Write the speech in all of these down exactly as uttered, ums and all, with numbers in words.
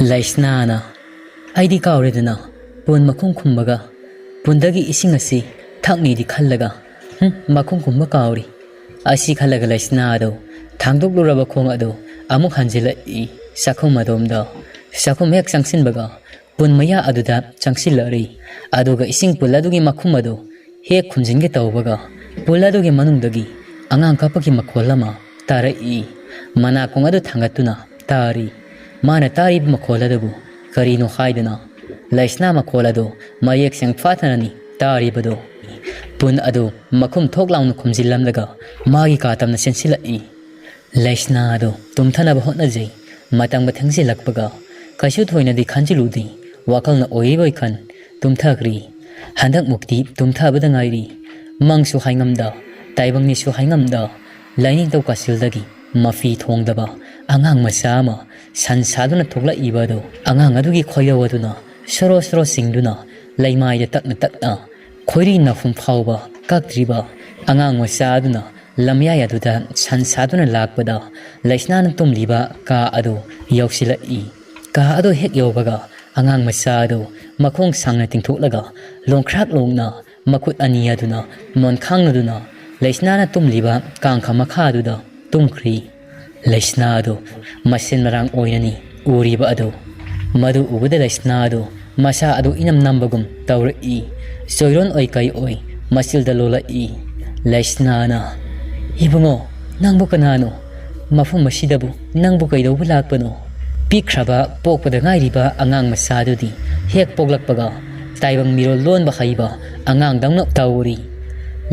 ꯂꯩꯁꯅꯥꯅ, "ꯑꯩꯗꯤ ꯀꯥꯎꯔꯦꯗꯅ, ꯄꯨꯟ ꯃꯈꯨꯝ ꯈꯨꯝꯕꯒ ꯄꯨꯟꯗꯒꯤ ꯏꯁꯤꯡ ꯑꯁꯤ ꯊꯛꯅꯤꯗꯤ ꯈꯜꯂꯒ, ꯍꯨꯝ, ꯃꯈꯨꯝ ꯈꯨꯝꯕ ꯀꯥꯎꯔꯤ" ꯑꯁꯤ ꯈꯜꯂꯒ ꯂꯩꯁꯅꯥ ꯑꯗꯨ ꯊꯥꯡꯗꯣꯛꯂꯨꯔꯕ ꯈꯣꯡ ꯑꯗꯨ ꯑꯃꯨꯛ ꯍꯟꯖꯤꯜꯂꯛꯏ ꯆꯥꯛꯈꯨꯝ ꯑꯗꯣꯝꯗ꯫ ꯆꯥꯛꯈꯨꯝ ꯍꯦꯛ ꯆꯪꯁꯤꯟꯕꯒ ꯄꯨꯟ ꯃꯌꯥ ꯑꯗꯨꯗ ꯆꯪꯁꯤꯜꯂꯛꯂꯤ꯫ ꯑꯗꯨꯒ ꯏꯁꯤꯡ ꯄꯨꯜ ꯑꯗꯨꯒꯤ ꯃꯈꯨꯝ ꯑꯗꯨ ꯍꯦꯛ ꯈꯨꯝꯖꯤꯟꯒꯦ ꯇꯧꯕꯒ, ꯄꯨꯜ ꯑꯗꯨꯒꯤ ꯃꯅꯨꯡꯗꯒꯤ ꯑꯉꯥꯡ ꯀꯞꯄꯒꯤ ꯃꯈꯣꯜ ꯑꯃ ꯇꯥꯔꯛꯏ꯫ ꯃꯅꯥꯀꯣꯡ ꯑꯗꯨ ꯊꯥꯡꯒꯠꯇꯨꯅ ꯇꯥꯔꯤ꯫ ꯃꯥꯅ ꯇꯥꯔꯤꯕ ꯃꯈꯣꯜ ꯑꯗꯨꯕꯨ ꯀꯔꯤꯅꯣ ꯍꯥꯏꯗꯨꯅ, ꯂꯩꯁꯅꯥ ꯃꯈꯣꯜ ꯑꯗꯨ ꯃꯌꯦꯛ ꯁꯦꯡ ꯐꯥꯊꯅꯅꯤ ꯇꯥꯔꯤꯕꯗꯨ꯫ ꯄꯨꯟ ꯑꯗꯨ ꯃꯈꯨꯝ ꯊꯣꯛ ꯂꯥꯎꯅ ꯈꯨꯝꯖꯤꯜꯂꯝꯂꯒ ꯃꯥꯒꯤ ꯀꯥ ꯇꯝꯅ ꯆꯦꯟꯁꯤꯜꯂꯛꯏ꯫ ꯂꯩꯁꯅꯥ ꯑꯗꯨ ꯇꯨꯝꯊꯅꯕ ꯍꯣꯠꯅꯖꯩ꯫ ꯃꯇꯝꯒ ꯊꯦꯡꯖꯤꯜꯂꯛꯄꯒ ꯀꯩꯁꯨ ꯊꯣꯏꯅꯗꯤ ꯈꯟꯖꯤꯜꯂꯨꯗꯦ꯫ ꯋꯥꯈꯜꯅ ꯑꯣꯏꯔꯤꯕꯣꯏ ꯈꯟ ꯇꯨꯝꯊꯈ꯭ꯔꯤ꯫ ꯍꯟꯗꯛꯃꯨꯛꯇꯤ ꯇꯨꯝꯊꯕꯗ ꯉꯥꯏꯔꯤ꯫ ꯃꯪꯁꯨ ꯍꯥꯏꯉꯝꯗ, ꯇꯥꯏꯕꯪꯅꯤꯁꯨ ꯍꯥꯏꯉꯝꯗ, ꯂꯥꯏꯅꯤꯡꯊꯧ ꯀꯥꯁꯤꯜꯗꯒꯤ ꯃꯐꯤ ꯊꯣꯡꯗꯕ ꯑꯉꯥꯡ ꯃꯆꯥ ꯑꯃ ꯁꯟ ꯁꯥꯗꯨꯅ ꯊꯣꯛꯂꯛꯏꯕ ꯑꯗꯨ, ꯑꯉꯥꯡ ꯑꯗꯨꯒꯤ ꯈꯣꯏꯔꯧ ꯑꯗꯨꯅ ꯁꯣꯔꯣ ꯁꯣꯔꯣ ꯆꯤꯡꯗꯨꯅ ꯂꯩꯃꯥꯏꯗ ꯇꯛꯅ ꯇꯛꯅ ꯈꯣꯏꯔꯤ ꯅꯥꯐꯨꯝ ꯐꯥꯎꯕ ꯀꯛꯇ꯭ꯔꯤꯕ ꯑꯉꯥꯡ ꯃꯆꯥ ꯑꯗꯨꯅ ꯂꯝꯌꯥꯏ ꯑꯗꯨꯗ ꯁꯟ ꯁꯥꯗꯨꯅ ꯂꯥꯛꯄꯗ, ꯂꯩꯁꯅꯥꯅ ꯇꯨꯝꯂꯤꯕ ꯀꯥ ꯑꯗꯨ ꯌꯧꯁꯤꯜꯂꯛꯏ꯫ ꯀꯥ ꯑꯗꯨ ꯍꯦꯛ ꯌꯧꯕꯒ, ꯑꯉꯥꯡ ꯃꯆꯥ ꯑꯗꯨ ꯃꯈꯣꯡ ꯁꯥꯡꯅ ꯇꯤꯡꯊꯣꯛꯂꯒ ꯂꯣꯡꯈ꯭ꯔꯥꯛ ꯂꯣꯡꯅ ꯃꯈꯨꯠ ꯑꯅꯤ ꯑꯗꯨꯅ ꯃꯣꯟꯈꯥꯡꯅꯗꯨꯅ ꯂꯩꯁꯅꯥꯅ ꯇꯨꯝꯂꯤꯕ ꯀꯥꯡꯈ ꯃꯈꯥꯗꯨꯗ ꯇꯨꯝꯈ꯭ꯔꯤ꯫ ꯂꯩꯁꯅꯥ ꯑꯗꯨ ꯃꯁꯦꯟ ꯃꯔꯥꯡ ꯑꯣꯏꯅꯅꯤ ꯎꯔꯤꯕ ꯑꯗꯨ꯫ ꯃꯗꯨ ꯎꯕꯗ ꯂꯩꯁꯅꯥ ꯑꯗꯨ ꯃꯁꯥ ꯑꯗꯨ ꯏꯅꯝ ꯅꯝꯕꯒꯨꯝ ꯇꯧꯔꯛꯏ꯫ ꯆꯣꯏꯔꯣꯟ ꯑꯣꯏ ꯀꯩ ꯑꯣꯏ ꯃꯆꯤꯜꯗ ꯂꯣꯜꯂꯛꯏ꯫ ꯂꯩꯁꯅꯥꯅ, "ꯏꯕꯨꯡꯉꯣ, ꯅꯪꯕꯨ ꯀꯅꯥꯅꯣ? ꯃꯐꯝ ꯑꯁꯤꯗꯕꯨ ꯅꯪꯕꯨ ꯀꯩꯗꯧꯕ ꯂꯥꯛꯄꯅꯣ?" ꯄꯤꯛꯈ꯭ꯔꯕ ꯄꯣꯛꯄꯗ ꯉꯥꯏꯔꯤꯕ ꯑꯉꯥꯡ ꯃꯆꯥꯗꯨꯗꯤ ꯍꯦꯛ ꯄꯣꯛꯂꯛꯄꯒ ꯇꯥꯏꯕꯪ ꯃꯤꯔꯣꯜ ꯂꯣꯟꯕ ꯍꯩꯕ ꯑꯉꯥꯡꯗꯧꯅ ꯇꯧꯔꯤ꯫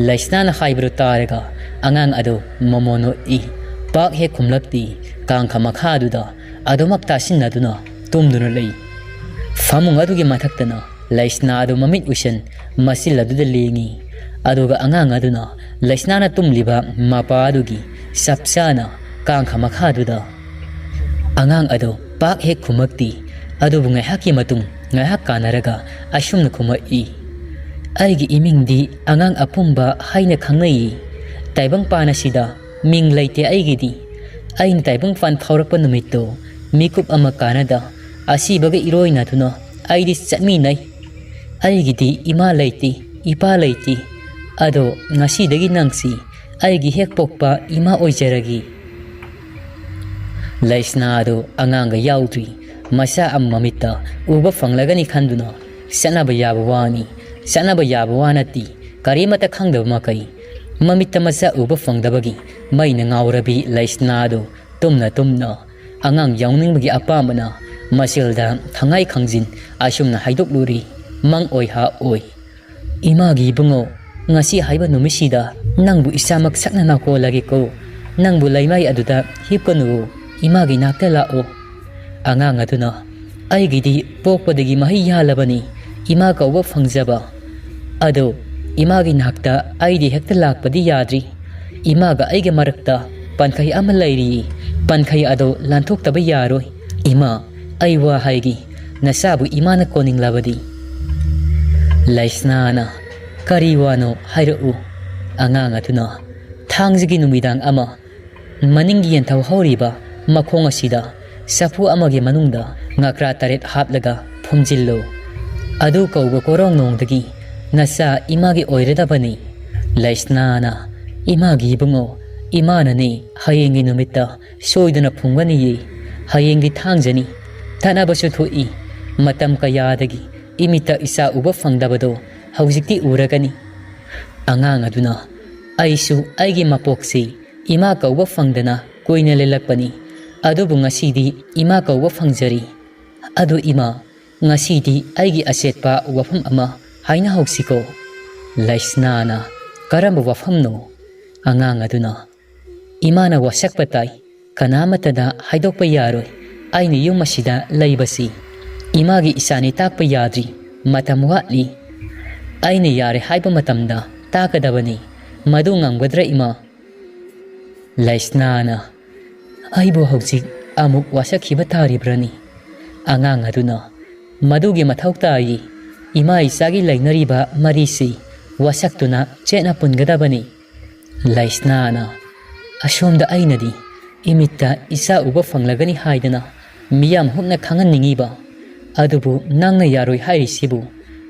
ꯂꯩꯁꯅꯥꯅ ꯍꯥꯏꯕꯗꯨ ꯇꯥꯔꯒ ꯑꯉꯥꯡ ꯑꯗꯨ ꯃꯃꯣꯟ ꯅꯣꯛꯏ꯫ ꯄꯥꯛ ꯍꯦꯛ ꯈꯨꯝꯂꯛꯇꯦ꯫ ꯀꯥꯡꯈ ꯃꯈꯥꯗꯨꯗ ꯑꯗꯨꯃꯛ ꯇꯥꯁꯤꯟꯅꯗꯨꯅ ꯇꯨꯝꯗꯨꯅ ꯂꯩ꯫ ꯐꯃꯨꯡ ꯑꯗꯨꯒꯤ ꯃꯊꯛꯇꯅ ꯂꯩꯁꯅꯥ ꯑꯗꯨ ꯃꯃꯤꯠ ꯎꯏꯁꯟ ꯃꯆꯤꯜ ꯑꯗꯨꯗ ꯂꯦꯡꯉꯤ꯫ ꯑꯗꯨꯒ ꯑꯉꯥꯡ ꯑꯗꯨꯅ ꯂꯩꯁꯅꯥꯅ ꯇꯨꯝꯂꯤꯕ ꯃꯄꯥ ꯑꯗꯨꯒꯤ ꯆꯞ ꯆꯥꯅ ꯀꯥꯡꯈ ꯃꯈꯥꯗꯨꯗ꯫ ꯑꯉꯥꯡ ꯑꯗꯨ ꯄꯥꯛ ꯍꯦꯛ ꯈꯨꯝꯃꯛꯇꯦ꯫ ꯑꯗꯨꯕꯨ ꯉꯥꯏꯍꯥꯛꯀꯤ ꯃꯇꯨꯡ ꯉꯥꯏꯍꯥꯛ ꯀꯥꯟꯅꯔꯒ ꯑꯁꯨꯝꯅ ꯈꯨꯝꯃꯛꯏ, "ꯑꯩꯒꯤ ꯏꯃꯤꯡꯗꯤ ꯑꯉꯥꯡ ꯑꯄꯨꯝꯕ ꯍꯥꯏꯅ ꯈꯪꯅꯩ꯫ ꯇꯥꯏꯕꯪꯄꯥꯟ ꯑꯁꯤꯗ ꯃꯤꯡ ꯂꯩꯇꯦ ꯑꯩꯒꯤꯗꯤ꯫ ꯑꯩꯅ ꯇꯥꯏꯕꯪꯄꯥꯟ ꯐꯥꯎꯔꯛꯄ ꯅꯨꯃꯤꯠꯇꯣ ꯃꯤꯀꯨꯞ ꯑꯃ ꯀꯥꯟꯅꯗ ꯑꯁꯤꯕꯒ ꯏꯔꯣꯏꯅꯗꯨꯅ ꯑꯩꯗꯤ ꯆꯠꯃꯤꯟꯅꯩ꯫ ꯑꯩꯒꯤꯗꯤ ꯏꯃꯥ ꯂꯩꯇꯦ, ꯏꯄꯥ ꯂꯩꯇꯦ꯫ ꯑꯗꯣ ꯉꯁꯤꯗꯒꯤ ꯅꯪꯁꯤ ꯑꯩꯒꯤ ꯍꯦꯛ ꯄꯣꯛꯄ ꯏꯃꯥ ꯑꯣꯏꯖꯔꯒꯦ꯫ ꯂꯩꯁꯅꯥ ꯑꯗꯨ ꯑꯉꯥꯡꯒ ꯌꯥꯎꯗ꯭ꯔꯤ ꯃꯆꯥ ꯑꯃ ꯃꯃꯤꯠꯇ ꯎꯕ ꯐꯪꯂꯒꯅꯤ ꯈꯟꯗꯨꯅ ꯆꯠꯅꯕ ꯌꯥꯕ ꯋꯥꯅꯤ, ꯆꯠꯅꯕ ꯌꯥꯕ ꯋꯥ ꯅꯠꯇꯦ꯫ ꯀꯔꯤꯃꯠꯇ ꯈꯪꯗꯕ ꯃꯈꯩ ꯃꯃꯤꯠꯇ ꯃꯆꯥ ꯎꯕ ꯐꯪꯗꯕꯒꯤ ꯃꯩꯅ ꯉꯥꯎꯔꯕꯤ ꯂꯩꯁꯅꯥ ꯑꯗꯨ ꯇꯨꯝꯅ ꯇꯨꯝꯅ ꯑꯉꯥꯡ ꯌꯥꯎꯅꯤꯡꯕꯒꯤ ꯑꯄꯥꯝꯕꯅ ꯃꯆꯤꯜꯗ ꯊꯉꯥꯏ ꯈꯪꯖꯤꯟ ꯑꯁꯨꯝꯅ ꯍꯥꯏꯗꯣꯛꯂꯨꯔꯤ, ꯃꯪ ꯑꯣꯏ ꯍꯥ ꯑꯣꯏ꯫ ꯏꯃꯥꯒꯤ ꯏꯕꯨꯡꯉꯣ, ꯉꯁꯤ ꯍꯥꯏꯕ ꯅꯨꯃꯤꯠꯁꯤꯗ ꯅꯪꯕꯨ ꯏꯁꯥꯃꯛ ꯁꯛꯅꯅ ꯀꯣꯜꯂꯒꯦꯀꯣ꯫ ꯅꯪꯕꯨ ꯂꯩꯃꯥꯏ ꯑꯗꯨꯗ ꯍꯤꯞꯀꯅꯨ, ꯏꯃꯥꯒꯤ ꯅꯥꯛꯇ ꯂꯥꯛꯑꯣ꯫ ꯑꯉꯥꯡ ꯑꯗꯨꯅ, "ꯑꯩꯒꯤꯗꯤ ꯄꯣꯛꯄꯗꯒꯤ ꯃꯍꯩ ꯌꯥꯜꯂꯕꯅꯤ ꯏꯃꯥ ꯀꯧꯕ ꯐꯪꯖꯕ꯫ ꯑꯗꯣ ꯏꯃꯥꯒꯤ ꯅꯥꯛꯇ ꯑꯩꯗꯤ ꯍꯦꯛꯇ ꯂꯥꯛꯄꯗꯤ ꯌꯥꯗ꯭ꯔꯤ꯫ ꯏꯃꯥꯒ ꯑꯩꯒ ꯃꯔꯛꯇ ꯄꯟꯈꯩ ꯑꯃ ꯂꯩꯔꯤ꯫ ꯄꯟꯈꯩ ꯑꯗꯣ ꯂꯥꯟꯊꯣꯛꯇꯕ ꯌꯥꯔꯣꯏ꯫ ꯏꯃꯥ, ꯑꯩ ꯋꯥ ꯍꯥꯏꯒꯦ, ꯅꯆꯥꯕꯨ ꯏꯃꯥꯅ ꯀꯣꯟꯅꯤꯡꯂꯕꯗꯤ꯫" ꯂꯩꯁꯅꯥꯅ, "ꯀꯔꯤ ꯋꯥꯅꯣ ꯍꯥꯏꯔꯛꯎ꯫" ꯑꯉꯥꯡ ꯑꯗꯨꯅ, "ꯊꯥꯡꯖꯒꯤ ꯅꯨꯃꯤꯗꯥꯡ ꯑꯃ ꯃꯅꯤꯡꯒꯤ ꯌꯦꯟꯊꯧ ꯍꯧꯔꯤꯕ ꯃꯈꯣꯡ ꯑꯁꯤꯗ ꯆꯐꯨ ꯑꯃꯒꯤ ꯃꯅꯨꯡꯗ ꯉꯀ꯭ꯔꯥ ꯇꯔꯦꯠ ꯍꯥꯞꯂꯒ ꯐꯨꯝꯖꯤꯜꯂꯨ꯫ ꯑꯗꯨ ꯀꯧꯕ ꯀꯣꯔꯣꯡꯅꯣꯡꯗꯒꯤ ꯅꯆꯥ ꯏꯃꯥꯒꯤ ꯑꯣꯏꯔꯗꯕꯅꯤ꯫" ꯂꯩꯁꯅꯥꯅ, "ꯏꯃꯥꯒꯤ ꯏꯕꯨꯡꯉꯣ, ꯏꯃꯥꯅꯅꯦ ꯍꯌꯦꯡꯒꯤ ꯅꯨꯃꯤꯠꯇ ꯁꯣꯏꯗꯅ ꯐꯨꯝꯒꯅꯤꯌꯦ꯫ ꯍꯌꯦꯡꯗꯤ ꯊꯥꯡꯖꯅꯤ, ꯊꯠꯅꯕꯁꯨ ꯊꯣꯛꯏ꯫ ꯃꯇꯝ ꯀꯌꯥꯗꯒꯤ ꯏꯃꯤꯠꯇ ꯏꯆꯥ ꯎꯕ ꯐꯪꯗꯕꯗꯣ ꯍꯧꯖꯤꯛꯇꯤ ꯎꯔꯒꯅꯤ꯫" ꯑꯉꯥꯡ ꯑꯗꯨꯅ, "ꯑꯩꯁꯨ ꯑꯩꯒꯤ ꯃꯄꯣꯛꯁꯤ ꯏꯃꯥ ꯀꯧꯕ ꯐꯪꯗꯅ ꯀꯨꯏꯅ ꯂꯦꯜꯂꯛꯄꯅꯤ꯫ ꯑꯗꯨꯕꯨ ꯉꯁꯤꯗꯤ ꯏꯃꯥ ꯀꯧꯕ ꯐꯪꯖꯔꯤ꯫ ꯑꯗꯨ ꯏꯃꯥ, ꯉꯁꯤꯗꯤ ꯑꯩꯒꯤ ꯑꯆꯦꯠꯄ ꯋꯥꯐꯝ ꯑꯃ ꯍꯥꯏꯅꯍꯧꯁꯤꯀꯣ꯫" ꯂꯩꯁꯅꯥꯅ, "ꯀꯔꯝꯕ ꯋꯥꯐꯝꯅꯣ?" ꯑꯉꯥꯡ ꯑꯗꯨꯅ, "ꯏꯃꯥꯅ ꯋꯥꯁꯛꯄ ꯇꯥꯏ, ꯀꯅꯥꯃꯠꯇꯗ ꯍꯥꯏꯗꯣꯛꯄ ꯌꯥꯔꯣꯏ꯫ ꯑꯩꯅ ꯌꯨꯝ ꯑꯁꯤꯗ ꯂꯩꯕꯁꯤ ꯏꯃꯥꯒꯤ ꯏꯆꯥꯅꯤ ꯇꯥꯛꯄ ꯌꯥꯗ꯭ꯔꯤ, ꯃꯇꯝ ꯋꯥꯠꯂꯤ꯫ ꯑꯩꯅ ꯌꯥꯔꯦ ꯍꯥꯏꯕ ꯃꯇꯝꯗ ꯇꯥꯛꯀꯗꯕꯅꯤ꯫ ꯃꯗꯨ ꯉꯝꯒꯗ꯭ꯔꯥ ꯏꯃꯥ?" ꯂꯩꯁꯅꯥꯅ, "ꯑꯩꯕꯨ ꯍꯧꯖꯤꯛ ꯑꯃꯨꯛ ꯋꯥꯁꯛꯈꯤꯕ ꯇꯥꯔꯤꯕ꯭ꯔꯅꯤ?" ꯑꯉꯥꯡ ꯑꯗꯨꯅ, "ꯃꯗꯨꯒꯤ ꯃꯊꯧ ꯇꯥꯏ꯫ ꯏꯃꯥ ꯏꯆꯥꯒꯤ ꯂꯩꯅꯔꯤꯕ ꯃꯔꯤꯁꯤ ꯋꯥꯁꯛꯇꯨꯅ ꯆꯦꯠꯅ ꯄꯨꯟꯒꯗꯕꯅꯤ꯫" ꯂꯩꯁꯅꯥꯅ, "ꯑꯁꯣꯝꯗ ꯑꯩꯅꯗꯤ ꯏꯃꯤꯠꯇ ꯏꯆꯥ ꯎꯕ ꯐꯪꯂꯒꯅꯤ ꯍꯥꯏꯗꯅ ꯃꯤꯌꯥꯝ ꯍꯨꯞꯅ ꯈꯪꯍꯟꯅꯤꯡꯉꯤꯕ꯫ ꯑꯗꯨꯕꯨ ꯅꯪꯅ ꯌꯥꯔꯣꯏ ꯍꯥꯏꯔꯤꯁꯤꯕꯨ?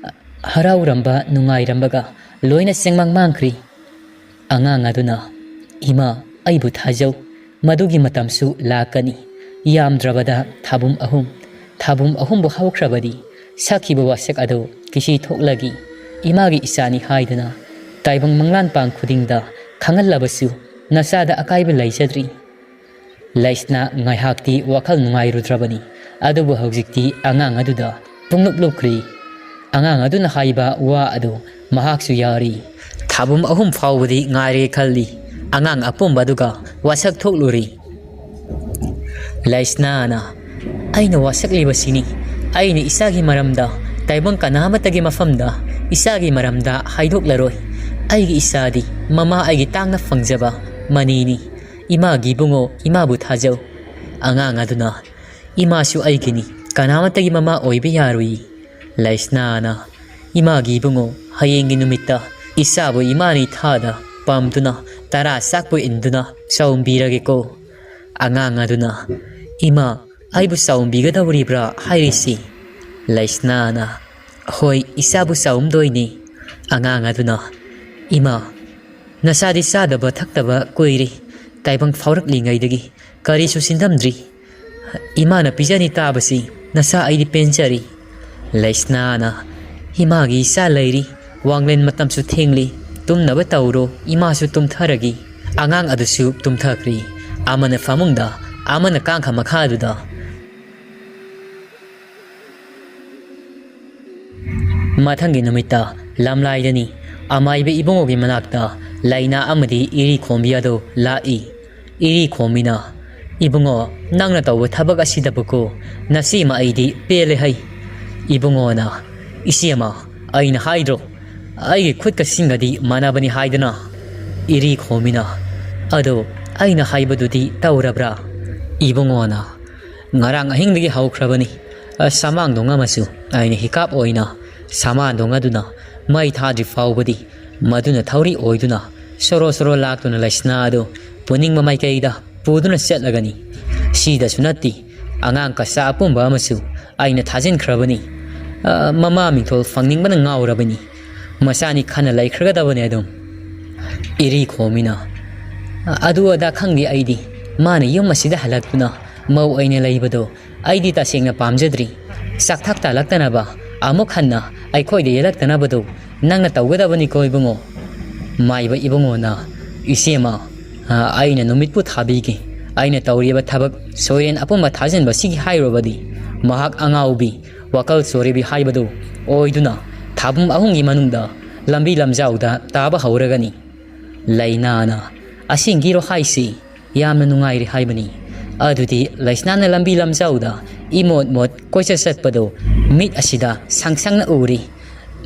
ꯍꯔꯥꯎꯔꯝꯕ, ꯅꯨꯡꯉꯥꯏꯔꯝꯕꯒ ꯂꯣꯏꯅ ꯆꯦꯡꯃꯥꯡ ꯃꯥꯡꯈ꯭ꯔꯤ꯫ ꯑꯉꯥꯡ ꯑꯗꯨꯅ, "ꯏꯃꯥ, ꯑꯩꯕꯨ ꯊꯥꯖꯧ, ꯃꯗꯨꯒꯤ ꯃꯇꯝꯁꯨ ꯂꯥꯛꯀꯅꯤ꯫ ꯌꯥꯝꯗ꯭ꯔꯕꯗ ꯊꯥꯕꯨꯝ ꯑꯍꯨꯝ, ꯊꯥꯕꯨꯝ ꯑꯍꯨꯝꯕꯨ ꯍꯧꯈ꯭ꯔꯕꯗꯤ ꯁꯛꯈꯤꯕ ꯋꯥꯁꯛ ꯑꯗꯨ ꯀꯤꯁꯤ ꯊꯣꯛꯂꯒꯤ ꯏꯃꯥꯒꯤ ꯏꯆꯥꯅꯤ ꯍꯥꯏꯗꯨꯅ ꯇꯥꯏꯕꯪ ꯃꯪꯂꯥꯟ ꯄꯥꯡ ꯈꯨꯗꯤꯡꯗ ꯈꯪꯍꯜꯂꯕꯁꯨ ꯅꯆꯥꯗ ꯑꯀꯥꯏꯕ ꯂꯩꯖꯗ꯭ꯔꯤ"꯫ ꯂꯩꯁꯅꯥ ꯉꯥꯏꯍꯥꯛꯇꯤ ꯋꯥꯈꯜ ꯅꯨꯡꯉꯥꯏꯔꯨꯗ꯭ꯔꯕꯅꯤ, ꯑꯗꯨꯕꯨ ꯍꯧꯖꯤꯛꯇꯤ ꯑꯉꯥꯡ ꯑꯗꯨꯗ ꯄꯨꯡꯂꯨꯞ ꯂꯨꯞꯈ꯭ꯔꯤ꯫ ꯑꯉꯥꯡ ꯑꯗꯨꯅ ꯍꯥꯏꯕ ꯋꯥ ꯑꯗꯨ ꯃꯍꯥꯛꯁꯨ ꯌꯥꯔꯤ꯫ "ꯊꯥꯕꯨꯝ ꯑꯍꯨꯝ ꯐꯥꯎꯕꯗꯤ ꯉꯥꯏꯔꯦ ꯈꯜꯂꯤ"꯫ ꯑꯉꯥꯡ ꯑꯄꯨꯝꯕ ꯑꯗꯨꯒ ꯋꯥꯁꯛ ꯊꯣꯛꯂꯨꯔꯤ꯫ ꯂꯩꯁꯅꯥꯅ, "ꯑꯩꯅ ꯋꯥꯁꯛꯂꯤꯕꯁꯤꯅꯤ꯫ ꯑꯩꯅ ꯏꯆꯥꯒꯤ ꯃꯔꯝꯗ ꯇꯥꯏꯕꯪ ꯀꯅꯥꯃꯠꯇꯒꯤ ꯃꯐꯝꯗ ꯏꯆꯥꯒꯤ ꯃꯔꯝꯗ ꯍꯥꯏꯗꯣꯛꯂꯔꯣꯏ꯫ ꯑꯩꯒꯤ ꯏꯆꯥꯗꯤ ꯃꯃꯥ ꯑꯩꯒꯤ ꯇꯥꯡꯅ ꯐꯪꯖꯕ ꯃꯅꯤꯅꯤ꯫ ꯏꯃꯥꯒꯤ ꯏꯕꯨꯡꯉꯣ, ꯏꯃꯥꯕꯨ ꯊꯥꯖꯧ"꯫ ꯑꯉꯥꯡ ꯑꯗꯨꯅ, "ꯏꯃꯥꯁꯨ ꯑꯩꯒꯤꯅꯤ, ꯀꯅꯥꯃꯠꯇꯒꯤ ꯃꯃꯥ ꯑꯣꯏꯕ ꯌꯥꯔꯣꯏ"꯫ ꯂꯩꯁꯅꯥꯅ, "ꯏꯃꯥꯒꯤ ꯏꯕꯨꯡꯉꯣ, ꯍꯌꯦꯡꯒꯤ ꯅꯨꯃꯤꯠꯇ ꯏꯆꯥꯕꯨ ꯏꯃꯥꯅ ꯏꯊꯥꯗ ꯄꯥꯝꯗꯨꯅ ꯇꯔꯥ ꯆꯥꯛꯄꯨ ꯏꯟꯗꯨꯅ ꯆꯥꯎꯝꯕꯤꯔꯒꯦꯀꯣ"꯫ ꯑꯉꯥꯡ ꯑꯗꯨꯅ, "ꯏꯃꯥ, ꯑꯩꯕꯨ ꯆꯥꯎꯝꯕꯤꯒꯗꯧꯔꯤꯕ꯭ꯔꯥ ꯍꯥꯏꯔꯤꯁꯤ?" ꯂꯩꯁꯅꯥꯅ, "ꯍꯣꯏ, ꯏꯆꯥꯕꯨ ꯆꯥꯎꯝꯗꯣꯏꯅꯤ"꯫ ꯑꯉꯥꯡ ꯑꯗꯨꯅ, "ꯏꯃꯥ, ꯅꯆꯥꯗꯤ ꯆꯥꯗꯕ ꯊꯛꯇꯕ ꯀꯨꯏꯔꯦ, ꯇꯥꯏꯕꯪ ꯐꯥꯎꯔꯛꯂꯤꯉꯩꯗꯒꯤ ꯀꯔꯤꯁꯨ ꯁꯤꯟꯗꯝꯗ꯭ꯔꯤ꯫ ꯏꯃꯥꯅ ꯄꯤꯖꯅꯤ ꯇꯥꯕꯁꯤ ꯅꯆꯥ ꯑꯩꯗꯤ ꯄꯦꯟꯖꯔꯤ"꯫ ꯂꯩꯁꯅꯥꯅ, "ꯏꯃꯥꯒꯤ ꯏꯆꯥ ꯂꯩꯔꯤ, ꯋꯥꯡꯂꯦꯟ ꯃꯇꯝꯁꯨ ꯊꯦꯡꯂꯤ, ꯇꯨꯝꯅꯕ ꯇꯧꯔꯣ, ꯏꯃꯥꯁꯨ ꯇꯨꯝꯊꯔꯒꯤ"꯫ ꯑꯉꯥꯡ ꯑꯗꯨꯁꯨ ꯇꯨꯝꯊꯈ꯭ꯔꯤ꯫ ꯑꯃꯅ ꯐꯃꯨꯡꯗ, ꯑꯃꯅ ꯀꯥꯡꯈ ꯃꯈꯥꯗꯨꯗ꯫ ꯃꯊꯪꯒꯤ ꯅꯨꯃꯤꯠꯇ ꯂꯝꯂꯥꯏꯗꯅꯤ꯫ ꯑꯃꯥꯏꯕ ꯏꯕꯨꯡꯉꯣꯒꯤ ꯃꯅꯥꯛꯇ ꯂꯩꯅꯥ ꯑꯃꯗꯤ ꯏꯔꯤ ꯈꯣꯝꯕꯤ ꯑꯗꯨ ꯂꯥꯛꯏ꯫ ꯏꯔꯤ ꯈꯣꯝꯕꯤꯅ, "ꯏꯕꯨꯡꯉꯣ, ꯅꯪꯅ ꯇꯧꯕ ꯊꯕꯛ ꯑꯁꯤꯗꯕꯨꯀꯣ, ꯅꯆꯦꯃ ꯑꯩꯗꯤ ꯄꯦꯜꯂꯦ ꯍꯩ"꯫ ꯏꯕꯨꯡꯉꯣꯅ, "ꯏꯆꯦꯃ, ꯑꯩꯅ ꯍꯥꯏꯗ꯭ꯔꯣ, ꯑꯩꯒꯤ ꯈꯨꯠꯀ ꯁꯤꯡꯒꯗꯤ ꯃꯥꯟꯅꯕꯅꯤ ꯍꯥꯏꯗꯅ"꯫ ꯏꯔꯤ ꯈꯣꯝꯕꯤꯅ, "ꯑꯗꯣ ꯑꯩꯅ ꯍꯥꯏꯕꯗꯨꯗꯤ ꯇꯧꯔꯕ꯭ꯔꯥ?" ꯏꯕꯨꯡꯉꯣꯅ, "ꯉꯔꯥꯡ ꯑꯍꯤꯡꯗꯒꯤ ꯍꯧꯈ꯭ꯔꯕꯅꯤ꯫ ꯑ, ꯁꯃꯥꯡꯗꯣꯡ ꯑꯃꯁꯨ ꯑꯩꯅ ꯍꯤꯀꯥꯞ ꯑꯣꯏꯅ ꯁꯃꯥꯡꯗꯣꯡ ꯑꯗꯨꯅ ꯃꯩ ꯊꯥꯗ꯭ꯔꯤ ꯐꯥꯎꯕꯗꯤ ꯃꯗꯨꯅ ꯊꯧꯔꯤ ꯑꯣꯏꯗꯨꯅ ꯁꯣꯔꯣ ꯁꯣꯔꯣ ꯂꯥꯛꯇꯨꯅ ꯂꯩꯁꯅꯥ ꯑꯗꯨ ꯄꯨꯅꯤꯡꯕ ꯃꯥꯏꯀꯩꯗ ꯄꯨꯗꯨꯅ ꯆꯠꯂꯒꯅꯤ꯫ ꯁꯤꯗꯁꯨ ꯅꯠꯇꯦ, ꯑꯉꯥꯡ ꯀꯆꯥ ꯑꯄꯨꯝꯕ ꯑꯃꯁꯨ ꯑꯩꯅ ꯊꯥꯖꯤꯟꯈ꯭ꯔꯕꯅꯤ꯫ ꯑ, ꯃꯃꯥ ꯃꯤꯡꯊꯣꯜ ꯐꯪꯅꯤꯡꯕꯅ ꯉꯥꯎꯔꯕꯅꯤ꯫ ꯃꯆꯥꯅꯤ ꯈꯟꯅ ꯂꯩꯈ꯭ꯔꯒꯗꯕꯅꯤ ꯑꯗꯨꯝ꯫ ꯏꯔꯤ ꯈꯣꯝꯃꯤꯅ, "ꯑꯗꯨ ꯑꯗꯥ ꯈꯪꯗꯦ ꯑꯩꯗꯤ꯫ ꯃꯥꯅ ꯌꯨꯝ ꯑꯁꯤꯗ ꯍꯜꯂꯛꯇꯨꯅ ꯃꯧ ꯑꯣꯏꯅ ꯂꯩꯕꯗꯣ ꯑꯩꯗꯤ ꯇꯁꯦꯡꯅ ꯄꯥꯝꯖꯗ꯭ꯔꯤ꯫ ꯆꯥꯛꯊꯛ ꯇꯥꯂꯛꯇꯅꯕ ꯑꯃꯨꯛ ꯍꯟꯅ ꯑꯩꯈꯣꯏꯗ ꯌꯦꯜꯂꯛꯇꯅꯕꯗꯨ ꯅꯪꯅ ꯇꯧꯒꯗꯕꯅꯤꯀꯣ ꯏꯕꯨꯡꯉꯣ꯫" ꯃꯥꯏꯕ ꯏꯕꯨꯡꯉꯣꯅ, "ꯏꯆꯦꯃ, ꯑ, ꯑꯩꯅ ꯅꯨꯃꯤꯠꯄꯨ ꯊꯥꯕꯤꯒꯦ꯫ ꯑꯩꯅ ꯇꯧꯔꯤꯕ ꯊꯕꯛ ꯁꯣꯏꯔꯦꯟ ꯑꯄꯨꯝꯕ ꯊꯥꯖꯤꯟꯕꯁꯤꯒꯤ ꯍꯥꯏꯔꯨꯕꯗꯤ ꯃꯍꯥꯛ ꯑꯉꯥꯎꯕꯤ, ꯋꯥꯈꯜ ꯆꯣꯏꯔꯕꯤ ꯍꯥꯏꯕꯗꯨ ꯑꯣꯏꯗꯨꯅ ꯊꯥꯕꯨꯝ ꯑꯍꯨꯝꯒꯤ ꯃꯅꯨꯡꯗ ꯂꯝꯕꯤ ꯂꯝꯖꯥꯎꯗ ꯇꯥꯕ ꯍꯧꯔꯒꯅꯤ꯫" ꯂꯩꯅꯥꯅ, "ꯑꯁꯦꯡꯒꯤꯔꯣ ꯍꯥꯏꯁꯤ? ꯌꯥꯝꯅ ꯅꯨꯡꯉꯥꯏꯔꯦ ꯍꯥꯏꯕꯅꯤ꯫ ꯑꯗꯨꯗꯤ ꯂꯩꯁꯅꯥꯅ ꯂꯝꯕꯤ ꯂꯝꯖꯥꯎꯗ ꯏꯃꯣꯠ ꯃꯣꯠ ꯀꯣꯏꯆꯠ ꯆꯠꯄꯗꯣ ꯃꯤꯠ ꯑꯁꯤꯗ ꯁꯪ ꯁꯪꯅ ꯎꯔꯤ꯫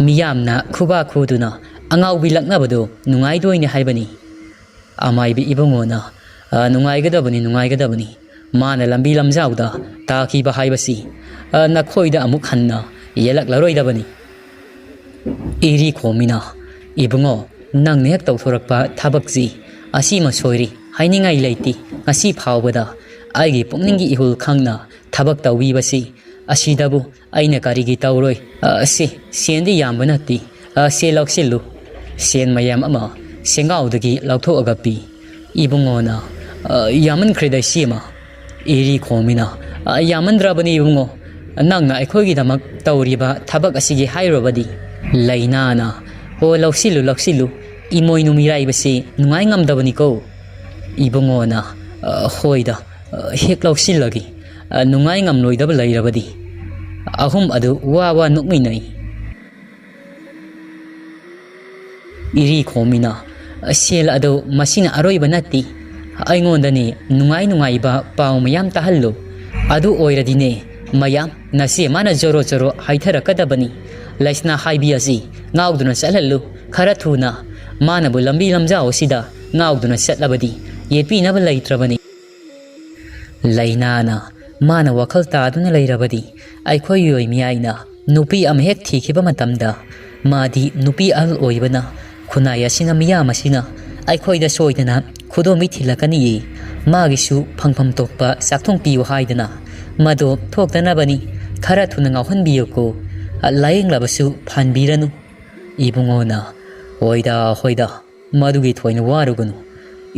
ꯃꯤꯌꯥꯝꯅ ꯈꯨꯕꯥꯛ ꯈꯨꯗꯨꯅ ꯑꯉꯥꯎꯕꯤ ꯂꯛꯅꯕꯗꯣ ꯅꯨꯡꯉꯥꯏꯗꯣꯏꯅꯦ ꯍꯥꯏꯕꯅꯤ꯫" ꯑꯃꯥꯏꯕꯤ ꯏꯕꯨꯡꯉꯣꯅ, "ꯑ, ꯅꯨꯡꯉꯥꯏꯒꯗꯕꯅꯤ, ꯅꯨꯡꯉꯥꯏꯒꯗꯕꯅꯤ꯫ ꯃꯥꯅ ꯂꯝꯕꯤ ꯂꯝꯖꯥꯎꯗ ꯇꯥꯈꯤꯕ ꯍꯥꯏꯕꯁꯤ, ꯑ, ꯅꯈꯣꯏꯗ ꯑꯃꯨꯛ ꯍꯟꯅ ꯌꯦꯜꯂꯛꯂꯔꯣꯏꯗꯕꯅꯤ꯫" ꯏꯔꯤ ꯈꯣꯝꯃꯤꯅ, "ꯏꯕꯨꯡꯉꯣ, ꯅꯪꯅ ꯍꯦꯛ ꯇꯧꯊꯣꯔꯛꯄ ꯊꯕꯛꯁꯤ ꯑꯁꯤꯃ ꯁꯣꯏꯔꯤ ꯍꯥꯏꯅꯤꯡꯉꯥꯏ ꯂꯩꯇꯦ꯫ ꯉꯁꯤ ꯐꯥꯎꯕꯗ ꯑꯩꯒꯤ ꯄꯨꯛꯅꯤꯡꯒꯤ ꯏꯍꯨꯜ ꯈꯪꯅ ꯊꯕꯛ ꯇꯧꯕꯤꯕꯁꯤ ꯑꯁꯤꯗꯕꯨ ꯑꯩꯅ ꯀꯔꯤꯒꯤ ꯇꯧꯔꯣꯏ? ꯑ, ꯁꯤ, ꯁꯦꯟꯗꯤ ꯌꯥꯝꯕ ꯅꯠꯇꯦ꯫ ꯑ, ꯁꯦ ꯂꯧꯁꯤꯜꯂꯨ꯫" ꯁꯦꯟ ꯃꯌꯥꯝ ꯑꯃ ꯁꯦꯡꯒꯥꯎꯗꯒꯤ ꯂꯧꯊꯣꯛꯑꯒ ꯄꯤ꯫ ꯏꯕꯨꯡꯉꯣꯅ, "ꯑ, ꯌꯥꯝꯃꯟꯈ꯭ꯔꯦꯗ ꯏꯆꯦꯃ꯫" ꯏꯔꯤ ꯈꯣꯝꯃꯤꯅ, "ꯑ, ꯌꯥꯝꯃꯟꯗ꯭ꯔꯕꯅꯤ ꯏꯕꯨꯡꯉꯣ꯫ ꯅꯪꯅ ꯑꯩꯈꯣꯏꯒꯤꯗꯃꯛ ꯇꯧꯔꯤꯕ ꯊꯕꯛ ꯑꯁꯤꯒꯤ ꯍꯥꯏꯔꯨꯕꯗꯤ꯫" ꯂꯩꯅꯥꯅ, "ꯍꯣ, ꯂꯧꯁꯤꯜꯂꯨ, ꯂꯧꯁꯤꯜꯂꯨ꯫ ꯏꯃꯣꯏꯅꯨ ꯃꯤꯔꯥꯏꯕꯁꯤ ꯅꯨꯡꯉꯥꯏ ꯉꯝꯗꯕꯅꯤꯀꯣ꯫" ꯏꯕꯨꯡꯉꯣꯅ, "ꯑ, ꯍꯣꯏꯗ, ꯑ, ꯍꯦꯛ ꯂꯧꯁꯤꯜꯂꯒꯦ꯫ ꯑ, ꯅꯨꯡꯉꯥꯏ ꯉꯝꯂꯣꯏꯗꯕ ꯂꯩꯔꯕꯗꯤ꯫" ꯑꯍꯨꯝ ꯑꯗꯨ ꯋꯥ ꯋꯥ ꯅꯣꯛꯃꯤꯟꯅꯩ꯫ ꯏꯔꯤ ꯈꯣꯝꯃꯤꯅ, "ꯁꯦꯜ ꯑꯗꯨ ꯃꯁꯤꯅ ꯑꯔꯣꯏꯕ ꯅꯠꯇꯦ꯫ ꯑꯩꯉꯣꯟꯗꯅꯤ ꯅꯨꯡꯉꯥꯏ ꯅꯨꯡꯉꯥꯏꯕ ꯄꯥꯎ ꯃꯌꯥꯝ ꯇꯥꯍꯜꯂꯨ꯫ ꯑꯗꯨ ꯑꯣꯏꯔꯗꯤꯅꯦ ꯃꯌꯥꯝ ꯅꯆꯦ ꯃꯥꯅ ꯖꯣꯔꯣ ꯖꯣꯔꯣ ꯍꯥꯏꯊꯔꯛꯀꯗꯕꯅꯤ꯫ ꯂꯩꯁꯅꯥ ꯍꯥꯏꯕꯤ ꯑꯁꯤ ꯉꯥꯎꯗꯨꯅ ꯆꯠꯍꯜꯂꯨ ꯈꯔ ꯊꯨꯅ꯫ ꯃꯥꯅꯕꯨ ꯂꯝꯕꯤ ꯂꯝꯖꯥꯎ ꯑꯁꯤꯗ ꯉꯥꯎꯗꯨꯅ ꯆꯠꯂꯕꯗꯤ ꯌꯦꯠꯄꯤꯅꯕ ꯂꯩꯇ꯭ꯔꯕꯅꯤ꯫" ꯂꯩꯅꯥꯅ, "ꯃꯥꯅ ꯋꯥꯈꯜ ꯇꯥꯗꯨꯅ ꯂꯩꯔꯕꯗꯤ ꯑꯩꯈꯣꯏ ꯌꯣꯏ ꯃꯤꯌꯥꯏꯅ ꯅꯨꯄꯤ ꯑꯃ ꯍꯦꯛ ꯊꯤꯈꯤꯕ ꯃꯇꯝꯗ ꯃꯥꯗꯤ ꯅꯨꯄꯤ ꯑꯍꯜ ꯑꯣꯏꯕꯅ ꯈꯨꯟꯅꯥꯏ ꯑꯁꯤꯅ ꯃꯤꯌꯥꯝ ꯑꯁꯤꯅ ꯑꯩꯈꯣꯏꯗ ꯁꯣꯏꯗꯅ ꯈꯨꯗꯣꯝꯕꯤ ꯊꯤꯜꯂꯛꯀꯅꯤꯌꯦ꯫ ꯃꯥꯒꯤꯁꯨ ꯐꯪꯐꯝ ꯊꯣꯛꯄ ꯆꯥꯛꯊꯣꯡ ꯄꯤꯌꯨ ꯍꯥꯏꯗꯅ ꯃꯗꯨ ꯊꯣꯛꯇꯅꯕꯅꯤ꯫ ꯈꯔ ꯊꯨꯅ ꯉꯥꯎꯍꯟꯕꯤꯌꯨꯀꯣ꯫ ꯂꯥꯌꯦꯡꯂꯕꯁꯨ ꯐꯍꯟꯕꯤꯔꯅꯨ꯫ ꯏꯕꯨꯡꯉꯣꯅ, "ꯍꯣꯏꯗ, ꯍꯣꯏꯗ, ꯃꯗꯨꯒꯤ ꯊꯣꯏꯅ ꯋꯥꯔꯨꯒꯅꯨ꯫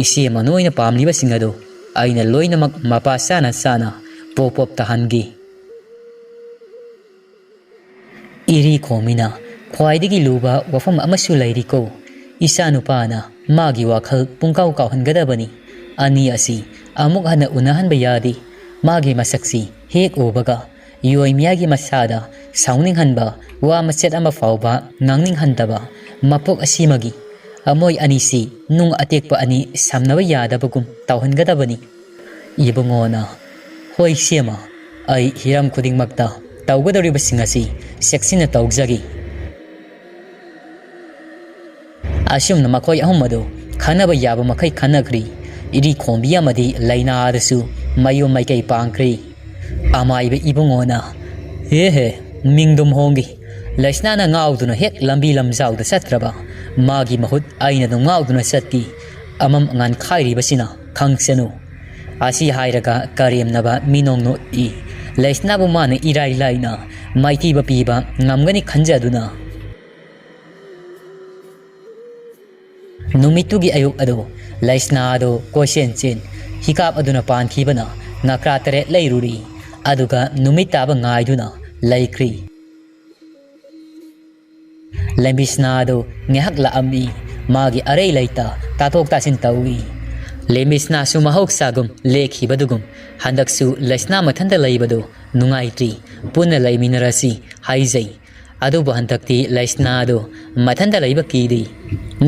ꯏꯆꯦ ꯃꯅꯣꯏꯅ ꯄꯥꯝꯂꯤꯕꯁꯤꯡ ꯑꯗꯨ ꯑꯩꯅ ꯂꯣꯏꯅꯃꯛ ꯃꯄꯥ ꯆꯥꯅ ꯆꯥꯅ ꯄꯣꯞ ꯄꯣꯞ ꯇꯥꯍꯟꯒꯦ꯫" ꯏꯔꯤ ꯈꯣꯝꯃꯤꯅ ꯈ꯭ꯋꯥꯏꯗꯒꯤ ꯂꯨꯕ ꯋꯥꯐꯝ ꯑꯃꯁꯨ ꯂꯩꯔꯤꯀꯣ꯫ ꯏꯆꯥꯅꯨꯄꯥꯅ ꯃꯥꯒꯤ ꯋꯥꯈꯜ ꯄꯨꯡꯀꯥꯎ ꯀꯥꯎꯍꯟꯒꯗꯕꯅꯤ꯫ ꯑꯅꯤ ꯑꯁꯤ ꯑꯃꯨꯛ ꯍꯟꯅ ꯎꯅꯍꯟꯕ ꯌꯥꯗꯦ꯫ ꯃꯥꯒꯤ ꯃꯁꯛꯁꯤ ꯍꯦꯛ ꯎꯕꯒ ꯌꯣꯏꯃꯤꯌꯥꯒꯤ ꯃꯁꯥꯗ ꯁꯥꯎꯅꯤꯡꯍꯟꯕ ꯋꯥ ꯃꯆꯦꯠ ꯑꯃ ꯐꯥꯎꯕ ꯉꯥꯡꯅꯤꯡꯍꯟꯗꯕ ꯃꯄꯣꯛ ꯑꯁꯤꯃꯒꯤ ꯃꯣꯏ ꯑꯅꯤꯁꯤ ꯅꯨꯡ ꯑꯇꯦꯛꯄ ꯑꯅꯤ ꯁꯝꯅꯕ ꯌꯥꯗꯕꯒꯨꯝ ꯇꯧꯍꯟꯒꯗꯕꯅꯤ꯫ ꯏꯕꯨꯡꯉꯣꯅ, "ꯍꯣꯏ ꯁꯦꯝꯃ, ꯑꯩ ꯍꯤꯔꯝ ꯈꯨꯗꯤꯡꯃꯛꯇ ꯇꯧꯒꯗꯧꯔꯤꯕꯁꯤꯡ ꯑꯁꯤ ꯆꯦꯛꯁꯤꯟꯅ ꯇꯧꯖꯒꯦ꯫" ꯑꯁꯨꯝꯅ ꯃꯈꯣꯏ ꯑꯍꯨꯝ ꯑꯗꯨ ꯈꯟꯅꯕ ꯌꯥꯕ ꯃꯈꯩ ꯈꯟꯅꯈ꯭ꯔꯤ꯫ ꯏꯔꯤ ꯈꯣꯝꯕꯤ ꯑꯃꯗꯤ ꯂꯩꯅꯥꯗꯁꯨ ꯃꯌꯨꯝ ꯃꯥꯏꯀꯩ ꯄꯥꯡꯈ꯭ꯔꯤ꯫ ꯑꯃꯥꯏꯕ ꯏꯕꯨꯡꯉꯣꯅ, "ꯍꯦ ꯍꯦ, ꯃꯤꯡꯗꯨꯝ ꯍꯣꯡꯒꯤ꯫ ꯂꯩꯁꯅꯥꯅ ꯉꯥꯎꯗꯨꯅ ꯍꯦꯛ ꯂꯝꯕꯤ ꯂꯝꯖꯥꯎꯗ ꯆꯠꯇ꯭ꯔꯕ꯫ ꯃꯥꯒꯤ ꯃꯍꯨꯠ ꯑꯩꯅ ꯑꯗꯨꯝ ꯉꯥꯎꯗꯨꯅ ꯆꯠꯀꯤ꯫ ꯑꯃꯝ ꯉꯥꯟꯈꯥꯏꯔꯤꯕꯁꯤꯅ ꯈꯪꯁꯅꯨ꯫" ꯑꯁꯤ ꯍꯥꯏꯔꯒ ꯀꯔꯦꯝꯅꯕ ꯃꯤꯅꯣꯡ ꯅꯣꯛꯏ꯫ ꯂꯩꯁꯅꯥꯕꯨ ꯃꯥꯅ ꯏꯔꯥꯏ ꯂꯥꯏꯅ ꯃꯥꯏꯊꯤꯕ ꯄꯤꯕ ꯉꯝꯒꯅꯤ ꯈꯟꯖꯗꯨꯅ꯫ ꯅꯨꯃꯤꯠꯇꯨꯒꯤ ꯑꯌꯨꯛ ꯑꯗꯨ ꯂꯩꯁꯅꯥ ꯑꯗꯨ ꯀꯣꯏꯆꯦꯟ ꯆꯦꯟ ꯍꯤꯀꯥꯞ ꯑꯗꯨꯅ ꯄꯥꯟꯈꯤꯕꯅ ꯉꯀ꯭ꯔꯥ ꯇꯔꯦꯠ ꯂꯩꯔꯨꯔꯤ꯫ ꯑꯗꯨꯒ ꯅꯨꯃꯤꯠ ꯇꯥꯕ ꯉꯥꯏꯗꯨꯅ ꯂꯩꯈ꯭ꯔꯤ꯫ ꯂꯦꯝꯕꯤꯁꯅꯥ ꯑꯗꯨ ꯉꯥꯏꯍꯥꯛ ꯂꯥꯛꯑꯝꯃꯤ꯫ ꯃꯥꯒꯤ ꯑꯔꯩ ꯂꯩꯇ ꯇꯥꯊꯣꯛ ꯇꯥꯁꯤꯟ ꯇꯧꯏ꯫ ꯂꯦꯝꯕꯤꯁꯅꯥꯁꯨ ꯃꯍꯧꯁꯥꯒꯨꯝ ꯂꯦꯛꯈꯤꯕꯗꯨꯒꯨꯝ ꯍꯟꯗꯛꯁꯨ ꯂꯩꯁꯅꯥ ꯃꯊꯟꯇ ꯂꯩꯕꯗꯨ ꯅꯨꯡꯉꯥꯏꯇ꯭ꯔꯤ꯫ ꯄꯨꯟꯅ ꯂꯩꯃꯤꯟꯅꯔꯁꯤ ꯍꯥꯏꯖꯩ꯫ ꯑꯗꯨꯕꯨ ꯍꯟꯗꯛꯇꯤ ꯂꯩꯁꯅꯥꯗꯨ ꯃꯊꯟꯇ ꯂꯩꯕ ꯀꯤꯔꯤ꯫